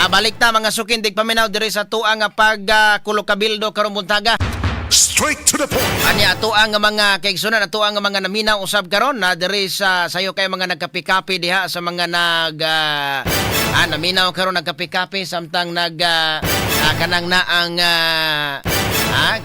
Balik ta, mga suking tigpaminaw, diri sa tuang nga pag kulokabildo karong buntaga. Straight to the point. Ani ato ang mga kaigsunan, ato ang mga naminaw usab karon na diri sa sayo kay mga nagkapi-kapi diha sa mga nag naminaw karon, nagkapi-kapi samtang nag kanang na ang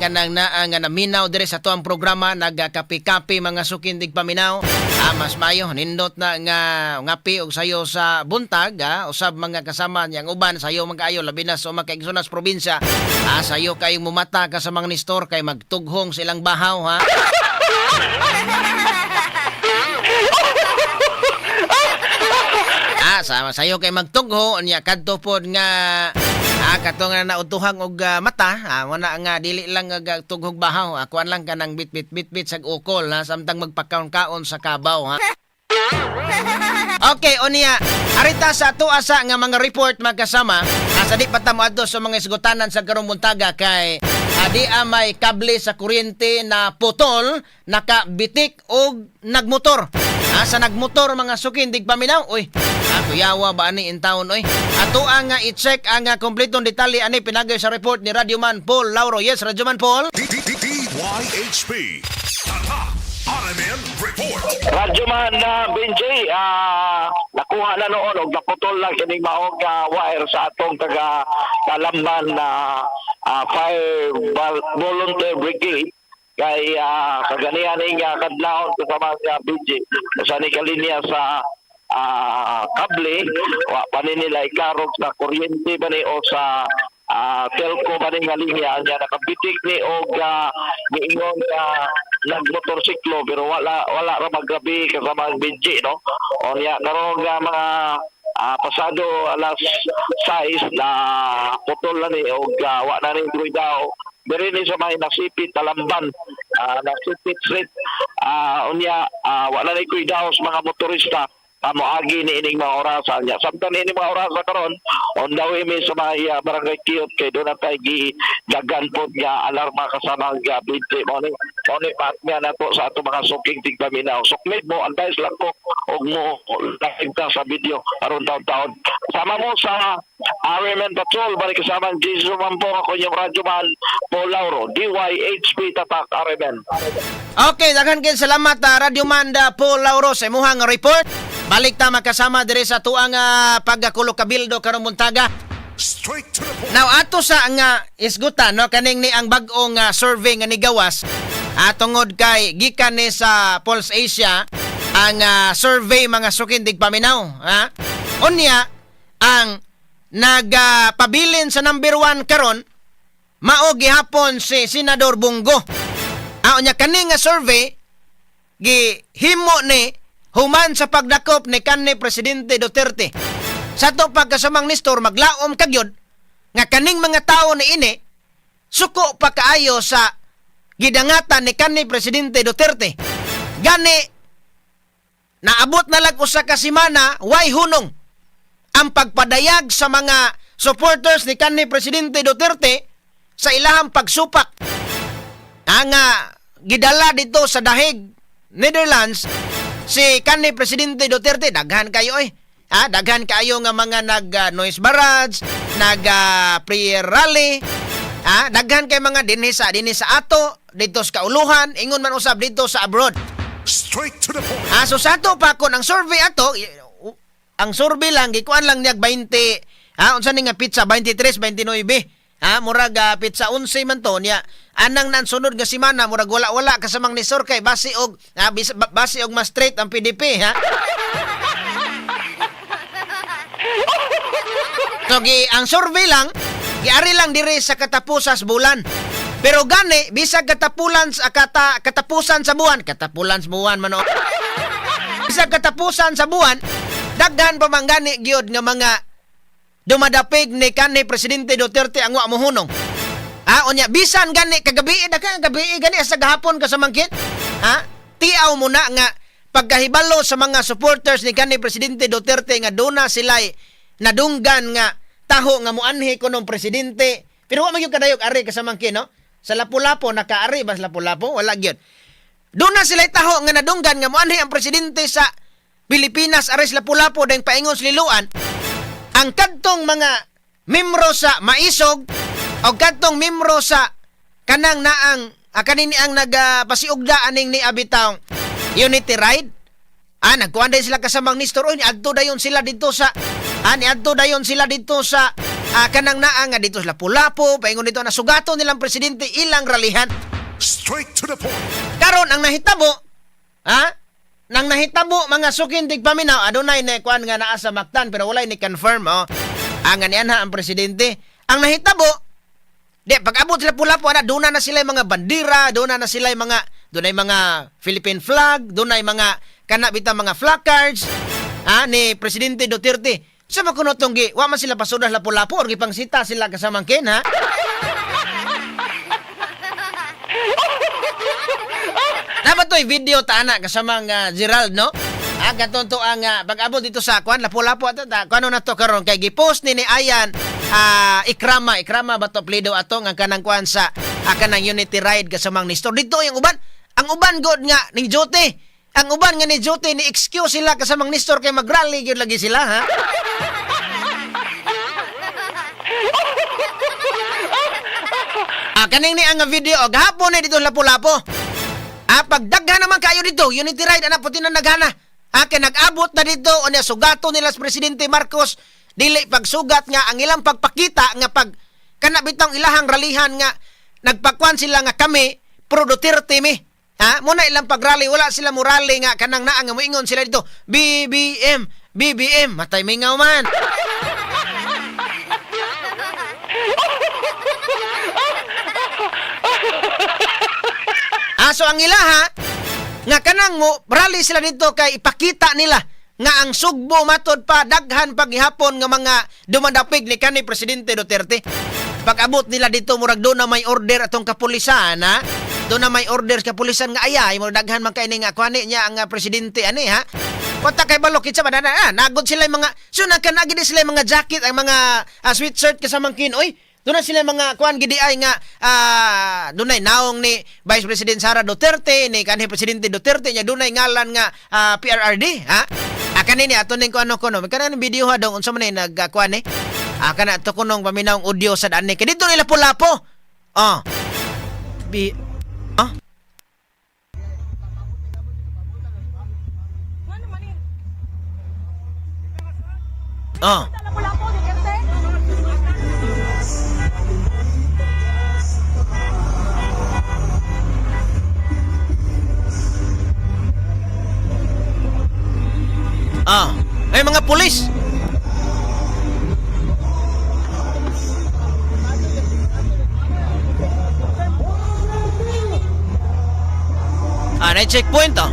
kanang na ang naminaw diri sa atuang programa, nagkapi-kapi, mga suking tigpaminaw. Mas mayo nindot na nga ngapi og sayo sa buntag, usab mga kasama niyang uban sayo man kaayo, labi na sa mga kaigsunan sa probinsya. Sayo kayong mumata ka sa mga nistor kay magtughong silang bahaw, ha. Sama sayo kay magtugho unya kadto pod nga kato nga nautuhang og mata, wala nga dili lang nga tughog bahaw, kuan lang kanang bit bit bit bit sag ukol, ha, samtang magpakaon-kaon sa kabaw, ha. Okay, unya, arita sa ato asa nga mga report, magkasama. Sa di pa ta moadto sa mga isgutanan sa karong buntaga kay di may kable sa kuryente na putol, nakabitik og nagmotor. Sa nagmotor, mga suking tigpaminaw, uy, kuyawa ba ani in town, oy. Ato ang i-check ang kompletong detalye ani pinagay sa report ni Radyoman Paul Lauro. Yes, Radyoman Paul. D D D DYHP. Tatak RMN Report. Radyo man na Benji, nakuha na noon og naputol lang kining maong wire sa atong taga Talamban na Fire Volunteer Brigade kay kaganihan ning kadlawon kasama sa Benji sa ni kalinya sa kable, wa pa ni nila ikarog sa kuryente ba ni o sa telco ba ni nga linya niya. Nakabitik ni og giingon nga nagmotorsiklo pero wala wala ra maggabi kasama ang Benji, no? O niya karon nga mga pasado alas 6 na putol na ni og wa na ni daw diri ni sa may Nasipit Talamban, Nasipit Street. Unya wa na ni kuidaw sa mga motorista moagi ni ining mga orasa niya. Samtang ni ining mga orasa karon, on the way mi sa may Barangay Kiyot kay doon na tayo gidagan pod nga alarma kasama ang BJ. Mao ni pat nga nato sa ato mga suking tigpaminaw. Sukmed mo, advice lang ko og mo live ka sa video aron taon-taon. Sama mo sa RMN Patrol, balik kasama ang Jesus Mampo, ako yung Radyo Man, Paul Lauro, DYHP Tatak RMN. Okay, daghan kay salamat, Radyo Manda Paul Lauro, sa imuhang report. Balik ta makasama diri sa tuang pagkakulo kabildo karong buntaga. Straight to the point. Now ato sa nga isgutan, no, kaning ni ang bag-ong survey nga nigawas tungod kay gikan ni sa Pulse Asia ang survey, mga suking tigpaminaw, ha. Unya ang nagpabilin sa number 1 karon mao gihapon si Senador Bong Go. Unya kani nga survey gihimo ni human sa pagdakop ni kanhi Presidente Duterte. Sa to pagkasamang Nestor, maglaom kagyod nga kaning mga tao ni ini suko pa kaayo sa gidangatan ni kanhi Presidente Duterte. Gani naabot na lag usa ka semana, way hunong ang pagpadayag sa mga supporters ni kanhi Presidente Duterte sa ilahang pagsupak ang gidala dito sa Dahig, Netherlands, si kanhi Presidente Duterte. Daghan kayo eh. Daghan kayo nga mga nag noise barrage, nag prayer rally. Daghan kay mga dinhi sa ato, dito sa kauluhan, ingon man usab dito sa abroad. Straight to the point. So sa ato pa kon ang survey ato, ang survey lang gikuan lang niya 20, unsa ni nga pitsa, 23, 29. Murag pitsa 11 man to niya. Anang nan sunod nga semana murag wala-wala kasamang ni Sir kay base og mas straight ang PDP, ha. So ang survey lang giari lang diri sa katapusas bulan. Pero gani bisag katapulan sa katapusan sa buwan, katapulan sa buwan man o. Bisag katapusan sa buwan, daghan pa man gani gyud nga mga dumadapig ni kanhi Presidente Duterte ang wa mohunong. Unya bisan gani kagabi, daghan gabi gani sa gahapon ka sa mangkit. Tiaw mo na nga pagkahibalo sa mga supporters ni kanhi Presidente Duterte nga duna sila'y nadunggan nga taho nga muanhi kunong presidente. Pero wa man gyud kadayog ari kasamangkin, no? Sa Lapu-Lapu nakaari ba sa Lapu-Lapu? Wala gyud. Doon na sila taho nga nadunggan nga muanhi ang presidente sa Pilipinas aris Lapu-Lapu dahil paingon sa Liloan. Ang kadtong mga Membro sa Maisog o kadtong membro sa kanang naang kanini ang nagpasiugda aning ni abitaw Unity Ride. Nagkuan din sila kasamang Nestor. Oy, niadto dayon sila dito sa niadto dayon sila dito sa kanang naa nga dito sila Lapu-Lapu, paingon dito na sugato nilang presidente ilang ralihan. Straight to the point. Karon ang nahitabo, ha? Nang nahitabo, mga suking tigpaminaw, adunay na kuan nga naa sa Mactan pero walay ni confirm, oh. Ang nianha ang presidente. Ang nahitabo, di pag abot sila Lapu-Lapu ana, duna na sila yung mga bandera, duna na sila yung mga dunay mga Philippine flag, dunay mga kana bitaw mga placards ni Presidente Duterte. Sa makuno tong gi, wa man sila pasudas Lapu-Lapu or gipangsita sila kasamang kin, ha? Dapat to'y video ta ana kasamang Gerald, no? Katon to ang pag-abot dito sa kuan Lapu-Lapu ato ta kuano na to karon kay gipost ni Ayan Ikrama Ikrama ba to plido ato nga kanang kuan sa kanang Unity Ride kasamang Nestor dito. Yung uban, ang uban god nga ning duty, ang uban nga ni duty, ni excuse sila kasamang Nestor kay magrally gyud lagi sila, ha. Kaning ni ang video og hapon ni dito Lapu-Lapu. Pagdaghan naman kayo dito, Unity Ride, anak puti na naghana. Kay nag-abot na dito, o niya, sugato nila sa Presidente Marcos, dili pagsugat nga ang ilang pagpakita nga pag kana bitong ilahang ralihan nga nagpakwan sila nga kami pro Duterte mi. Ha? Muna ilang pagrally, wala sila morally nga kanang naa nga moingon sila dito, BBM, BBM, matay mingaw man. So ang ilaha nga kanang mo rally sila dito kay ipakita nila nga ang Sugbo matod pa daghan paghihapon nga mga dumadapig ni kanhi Presidente Duterte. Pag-abot nila dito, murag do na may order atong kapulisan, ha. Do na may order sa kapulisan nga ayay mo daghan man kay ni nga kuani niya ang presidente ani, ha. Wata kay balok kitsa ba na, nagod sila yung mga so nagkanagi di sila yung mga jacket, ang mga sweatshirt kasamang kin. Oy, doon na sila mga kuan gidi ay nga dunay naong ni Vice President Sara Duterte, ni kanhi Presidente Duterte nya dunay ngalan nga PRRD, ha. Kanini ato ning kuano kuno. Kanang video ha dong unsa man ni nagkuan ni. Kana ato kunong paminawng audio sa daan ni. Kay dito nila Lapu-Lapu. Oh. Bi Ah? Oh. Lapu-Lapu, Duterte. Ay, mga pulis. Na checkpoint, oh.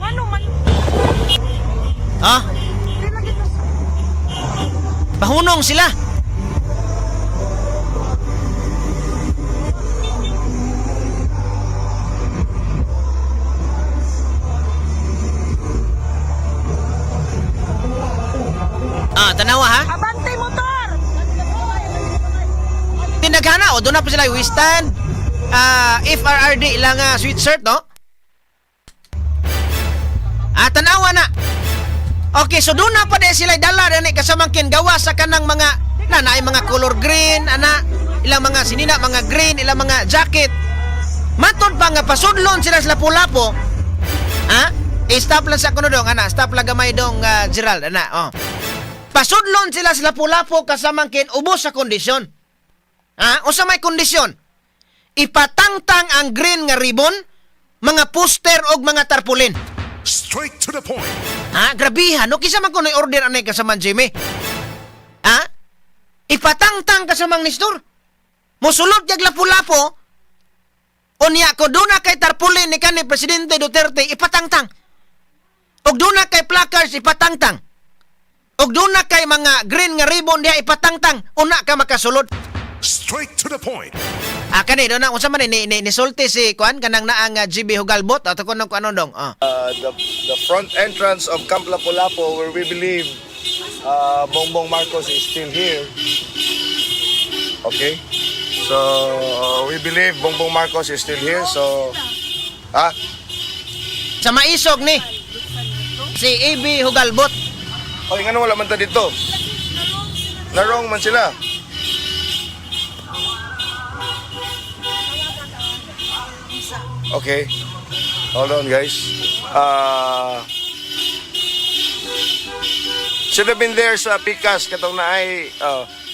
Ano man? Di lagi to. Pahunong sila. Tanawa ha. Abante motor! Tinaghana o doon na pa sila we stand FRRD ilang sweatshirt, no? Tanawa na. Okay, so doon na pa din sila dala dani kasamangkin gawa sa kanang mga na naay mga color green ana, ilang mga sinina mga green, ilang mga jacket. Matod pa nga pasudlon sila sa Lapu-Lapu. Ha? I-stop lang sa kuno dong ana, stop lang gamay dong Gerald ana, oh. Pasudlon sila sa Lapu-Lapu kasamangkin ubos sa kondisyon. Ha? Unsa may kondisyon? Ipatangtang ang green nga ribbon, mga poster og mga tarpaulin. Straight to the point. Ha? Grabihan. No, kinsa man kuno order anay kasaman Jimmy? Ha? Ipatangtang kasamang Nestor. Mosulod kag Lapu-Lapu. Unya ko duna kay tarpaulin ni kanhi Presidente Duterte, ipatangtang. Og duna kay placards, ipatangtang. Og duna kay mga green nga ribbon diha, ipatangtang. Una ka makasulod. Straight to the point. Kani do na unsa man ni nisulti si kuan kanang naang GB Hugalbot ato kuno kuano dong. Ah. The front entrance of Camp Lapu-Lapu, where we believe Bongbong Marcos is still here. Okay? So, we believe Bongbong Marcos is still here. So, ah, Sa Maisog ni si AB Hugalbot. Oy, ngano wala man ta dito? Na-wrong man sila. Okay. Hold on, guys. Should have been there sa Pikas katong naay,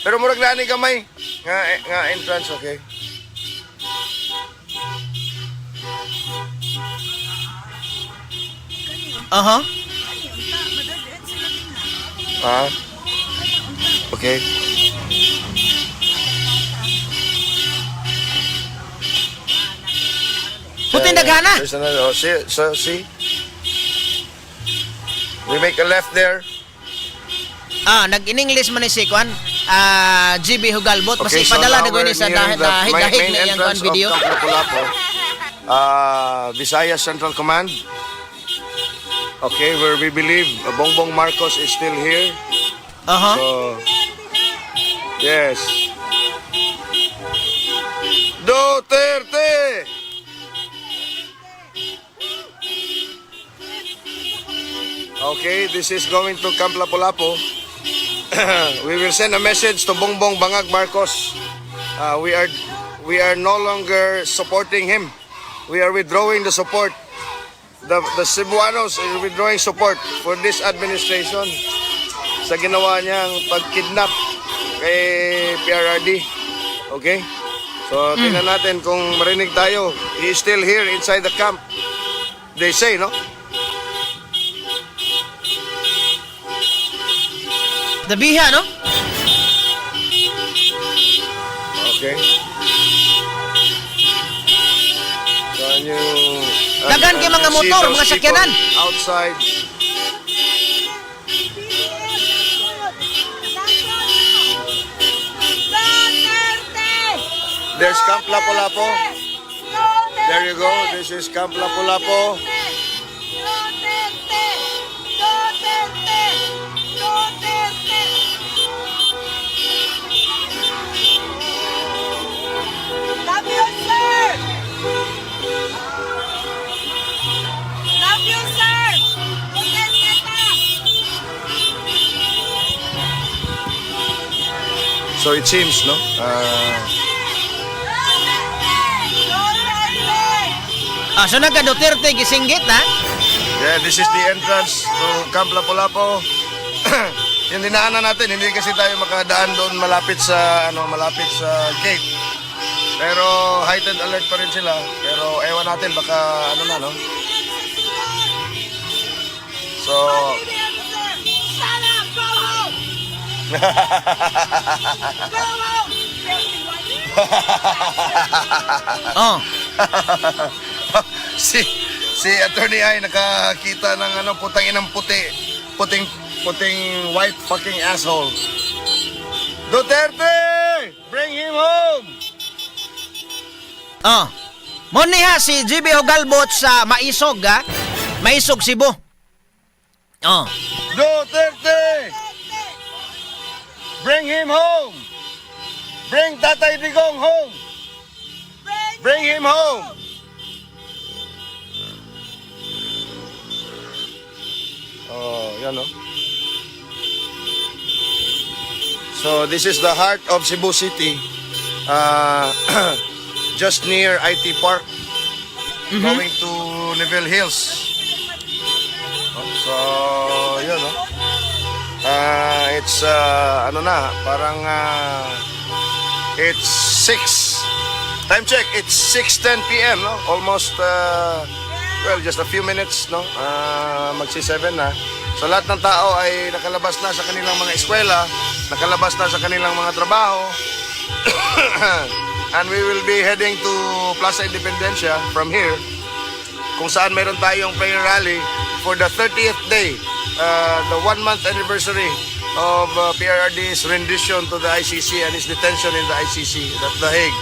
pero murag naa ni gamay nga entrance, okay. Ha? Okay. Puti daghana. There's another. Oh, see, so, see? We make a left there. Ah, nag-in-English man ni si Kwan. GB Hugalbot. Okay, Basta so ipadala now na ko we're ni sa near dahil the dahil dahil main na iyang kwan entrance of video. Camp Lapu-Lapu. Visayas Central Command. Okay, where we believe Bongbong Marcos is still here. So, yes. Duterte! Okay, this is going to Camp Lapu-Lapu. We will send a message to Bongbong Bangag Marcos. We are no longer supporting him. We are withdrawing the support. The Cebuanos are withdrawing support for this administration sa ginawa niyang pagkidnap kay PRRD. Okay? So, tingnan natin kung marinig tayo. He is still here inside the camp. They say, no? Dabiha, no? Okay. So, Daghan kay mga see motor, those mga people sakyanan. outside. There's Camp Lapu-Lapu. There you go. This is Camp Lapu-Lapu. Duterte! Duterte! Duterte! Love you, sir! Love you, sir! Duterte ka! So it seems, no? Duterte! Ah, so nagka Duterte gisinggit ha? Yeah, this is the entrance to Camp Lapu-Lapu. Yung dinaanan natin, hindi kasi tayo makadaan doon malapit sa gate. Pero heightened alert pa rin sila. Pero ewan natin, baka ano na, no? So, Shut up! Go home! Go home! Oh. Si Attorney Ay nakakita ng ano, putang inang puti, puting puting white fucking asshole. Duterte! Bring him home! Oh. Mo ni ha si GB Hugalbot sa Maisog ha. Maisog Cebu. Oh. Duterte! Bring him home! Bring Tatay Digong home! Bring him home! Oh, yan, no? So this is the heart of Cebu City. Just near IT Park, going to Neville Hills. Oh, so, yun, no? It's, ano na, parang, it's 6. Time check, it's 6:10 p.m., no? Almost, well, just a few minutes, no? Magsi-7 na. So, lahat ng tao ay nakalabas na sa kanilang mga eskwela, nakalabas na sa kanilang mga trabaho. And we will be heading to Plaza Independencia from here, kung saan meron tayong prayer rally for the 30th day, the one month anniversary of PRRD's rendition to the ICC and his detention in the ICC at The Hague.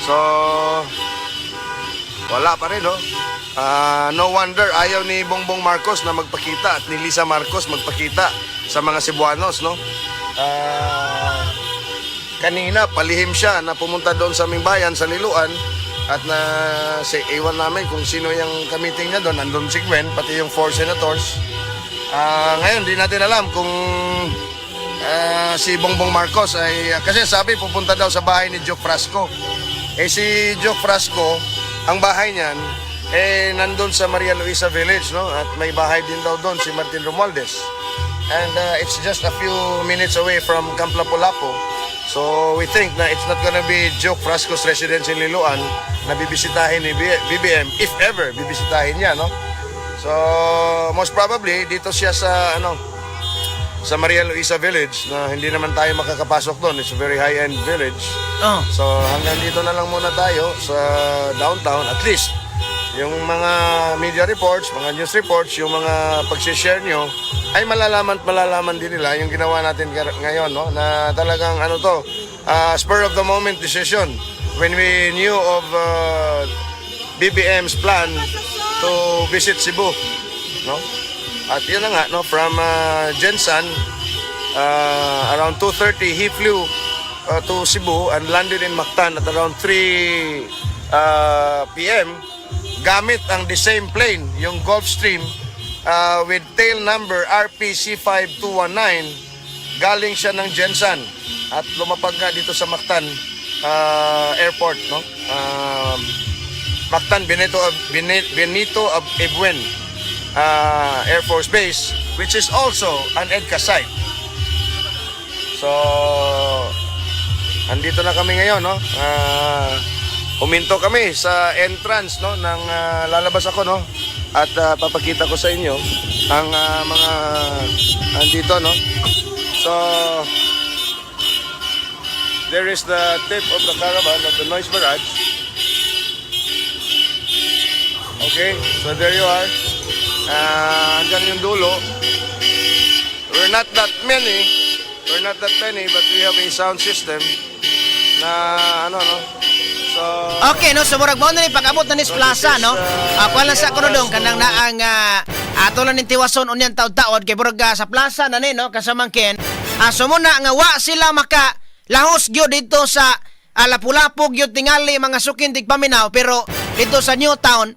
So, wala pa rin, no? Ah, no wonder ayaw ni Bongbong Marcos na magpakita at ni Lisa Marcos magpakita sa mga Cebuanos, no? Kanina, palihim siya na pumunta doon sa aming bayan, sa Liloan, at na si iwan namin kung sino yung ka-meeting niya doon. Nandun si Gwen, pati yung four senators. Ngayon, di natin alam kung si Bongbong Marcos ay, kasi sabi pupunta daw sa bahay ni Joe Frasco. Eh si Joe Frasco, ang bahay niyan eh nandun sa Maria Luisa Village, no? At may bahay din daw doon si Martin Romualdez. And it's just a few minutes away from Camp Lapu-Lapu. So we think na it's not gonna be Joe Frasco's residence in Liloan na bibisitahin ni BBM, if ever bibisitahin niya, no? So most probably dito siya sa ano, sa Maria Luisa Village na hindi naman tayo makakapasok doon. It's a very high-end village. So hanggang dito na lang muna tayo sa downtown, at least. Yung mga media reports, mga news reports, yung mga pag-share nyo, ay malalaman at malalaman din nila yung ginawa natin ngayon, no? Na talagang ano to, spur of the moment decision. When we knew of BBM's plan to visit Cebu, no? At yun na nga, no, from GenSan, around 2:30, he flew to Cebu and landed in Mactan at around 3 p.m. gamit ang the same plane, yung Gulfstream with tail number RPC5219. Galing siya ng GenSan at lumapag nga dito sa Mactan Airport, no? Mactan Benito Ebuen Air Force Base, which is also an EDCA site. So, andito na kami ngayon, no? Huminto kami sa entrance, no, ng lalabas ako, no? At papakita ko sa inyo ang mga andito, no? So, there is the tip of the caravan of the noise barrage. Okay, so there you are. Andyan yung dulo. We're not that many. We're not that many, but we have a sound system na ano, no? So, Okay, no, so murag mao na ni pag-abot na ni sa plaza, no? Kuan lang sa kuno dong kanang naang ato lang ning tiwason unyang taod-taod kay murag sa plaza na ni, no, kasamangkin. So muna nga wa sila maka lahos gyud dito sa Lapu-Lapu gyud tingali, mga sukin tigpaminaw, pero dito sa New Town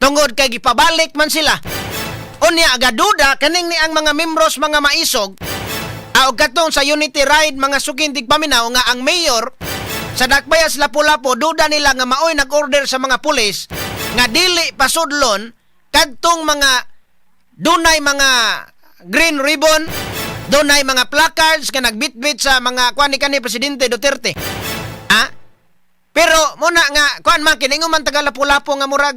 tungod kay gipabalik man sila. Unya gaduda kaning ni ang mga membros mga maisog og katong sa Unity Ride, mga sukin tigpaminaw, nga ang mayor sa Dakbayas Lapu-Lapu, duda nila nga maoy nag-order sa mga pulis nga dili pasudlon kadtong mga dunay mga green ribbon, dunay mga placards nga nagbitbit sa mga kuan ni kani Presidente Duterte. Pero muna nga kuan man kini man taga Lapu-Lapu nga murag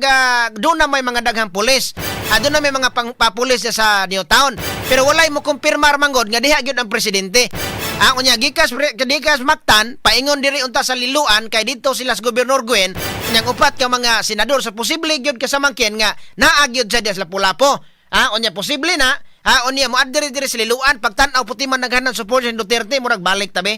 doon na may mga daghang pulis. Doon na may mga pang papulis sa New Town. Pero walay mo kumpirmar manggod nga diha gyud ang presidente. Ang unya gikas Mactan paingon diri unta sa Liloan kay dito sila sa Gobernador Gwen unyang upat ka mga senador, sa posible gyud kasamangkin nga naa gyud sa diha sa Lapu-Lapu. Unya posible na. Unya mo diri diri sa Liloan, pagtan-aw puti man naghanan support ni Duterte, murag balik tabi.